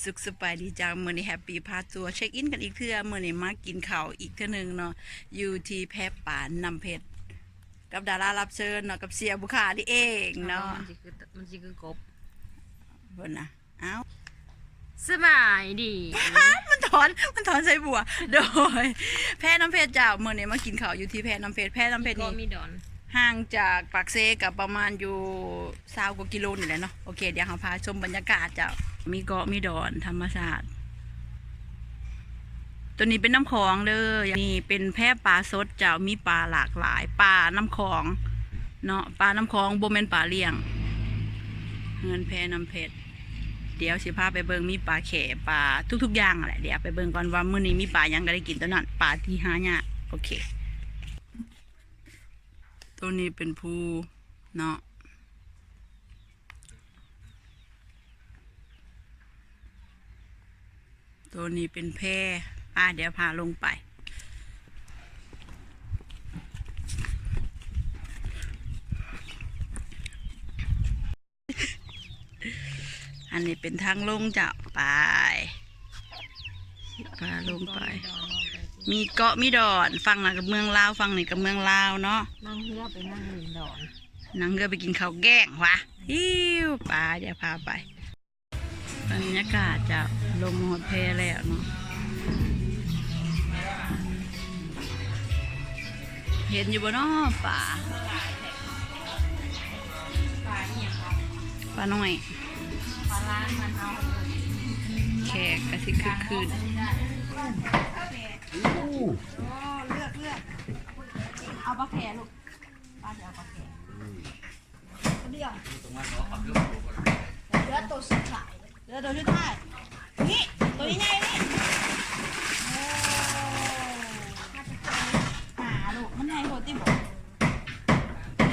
ສຸກສະບາຍດີເຈົ້າ, ມື້ນີ້ແຮັບປີ້ພາທົວເຊັກອິນກັນອີກເທື່ອ. ມື້ນີ້ມາກິນເຂົ້າອີກເທື່ອໜຶ່ງເນາະ ຢູ່ທີ່ແພປານ້ຳເພັດ ກັບດາລາຮັບເຊີນເນາະ ກັບເຊຍບຸຄານີ້ເອງເນາະ. ມັນຊິຄື ມັນຊິຄືກົບ ເບິ່ງນະ. ອ້າວ ສະບາຍດີ ມັນຖອນ ມັນຖອນໃສ່ບົວ. ໂດຍ ແພນ້ຳເພັດເຈົ້າ, ມື້ນີ້ມາກິນເຂົ້າຢູ່ທີ່ແພນ້ຳເພັດ. ແພນ້ຳເພັດນີ້ ມີເກາະມີດອນ ຫ່າງຈາກປາກເຊກໍປະມານຢູ່ຊາວກວ່າກິໂລນີ້ແຫຼະເນາະ. ໂອເຄ ດຽວເຮົາພາຊົມບັນຍາກາດເຈົ້າ. ມີເກາະມີດອນທຳມະຊາດ. ໂຕນີ້ເປັນນ້ຳຂອງເດີ. ນີ້ເປັນແພປາສົດເຈົ້າ, ມີປາຫຼາກຫຼາຍ, ປານ້ຳຂອງເນາະ, ປານ້ຳຂອງ ບໍ່ແມ່ນປາລ້ຽງ. ເຮືອນແພນ້ຳເພັດ ດຽວຊິພາໄປເບິ່ງ, ມີປາແຂ້ ປາທຸກໆຢ່າງຫັ້ນແຫຼະ. ດຽວໄປເບິ່ງກ່ອນວ່າມື້ນີ້ມີປາຫຍັງ ກໍໄດ້ກິນໂຕນັ້ນ, ປາທີ່ຫາຍາກ. ໂອເຄ ໂຕນີ້ເປັນພູເນາະ. ໂຕນີ້ເປັນແພ. ອາ ດຽວພາລົງໄປ. ອັນນີ້ເປັນທາງລົງເຈົ້າ. ໄປ ພາລົງໄປ. ມີເກາະມີດອນ, ຝັ່ງນັ້ນກໍເມືອງລາວ, ຝັ່ງນີ້ກໍເມືອງລາວເນາະ. ນັ່ງເຮືອໄປ ນັ່ງຫຼິ້ນດອນ, ນັ່ງເຮືອໄປກິນເຂົ້າແກງຫວາ. ຫິວ ໄປ ດຽວພາໄປ. ບັນຍາກາດເຈົ້າ, ລົງມາຮອດແພແລ້ວເນາະ. ເຫັນຢູ່ບໍ່ເນາະ ປາ? ປານ້ອຍ ປາລ້າງມັນເອົາ. ແຂກກໍຊິຄຶກຄື້ນ. ໂອ້ ເລືອກ ເລືອກ ເອົາປາແຂລູກ, ປ້າຈະເອົາປາແຂ. ດຽວ ເຫຼືອໂຕສຸດທ້າຍ, ເຫຼືອໂຕສຸດທ້າຍ. ນີ້ ໂຕໃຫຍ່ໆນີ້. ໂອ້ ຫາລູກ ມັນໃຫຍ່ໂພດຕິບໍ?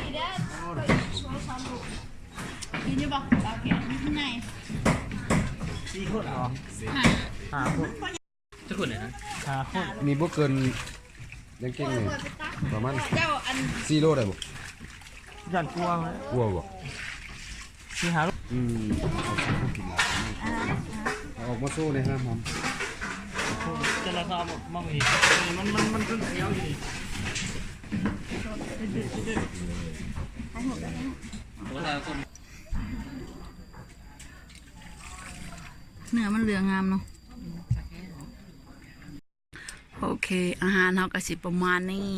ນີ້ເດີ ສອງສາມລູກ. ກິນຢູ່ບໍ່? ໂອເຄ ມັນໃຫຍ່. ສີ່ຄົນເນາະ? ຫ້າ ຫ້າຄົນ. ຈັກຄົນນີ້ນະ? ຫ້າຄົນ. ມີບໍ່ເກີນ ຍັງເກັ່ງນີ້ ປະມານ ເຈົ້າ ອັນ ສີ່ໂລໄດ້ບໍ່? ຢ້ານກວ່າ ກວ່າບໍ່? ສີ່ຫ້າໂລ. ອືມ ເອົາ ເອົາ ເອົາ ກິນ ເອົາອອກມາໂຊແດ່ນະ. ເຈົ້າລະເອົາມາ ມາອີກ. ມັນ ມັນ ມັນເປັນຂຽວຢູ່ນີ້. ເນື້ອມັນເຫຼືອງາມເນາະ. ໂອເຄ ອາຫານເຮົາກໍຊິປະມານນີ້.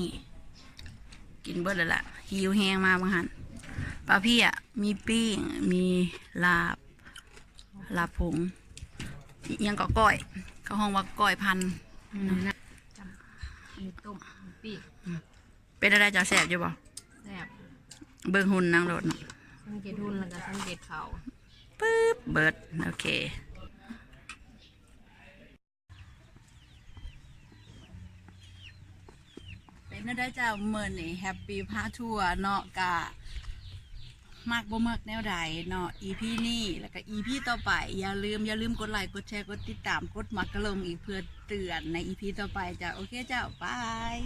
ກິນເບິດແລ້ວລະ ຫິວແຮງມາບາງຫັ້ນ. ປາເພຍ ມີປີ້ງ ມີລາບ ລາບຜົງ ອີ່ຫຍັງກໍກ້ອຍ ເຂົາຮ້ອງວ່າກ້ອຍພັນ. ອືມ ເນາະ ມີຕົ້ມ ມີປີ້ງ. ເປັນແນວໃດເຈົ້າ ແຊບຢູ່ບໍ່? ແຊບ. ເບິ່ງຫຸ່ນນາງໂລດເນາະ. ສັງເກດຫຸ່ນແລ້ວກໍສັງເກດເຂົ້າ. ປຶບ ເບິດ. ໂອເຄ. ເປັນແນວໃດເຈົ້າ ມື້ນີ້ແຮັບປີ້ພາທົວເນາະ? ກະມັກບໍ່ມັກແນວໃດເນາະ ອີພີນີ້ ແລ້ວກະອີພີຕໍ່ໄປ ຢ່າລືມ ຢ່າລືມກົດໄລ ກົດແຊ ກົດຕິດຕາມ ກົດໝາກກະລົງອີກ ເພື່ອເຕືອນໃນອີພີຕໍ່ໄປເຈົ້າ. ໂອເຄເຈົ້າ ບາຍ.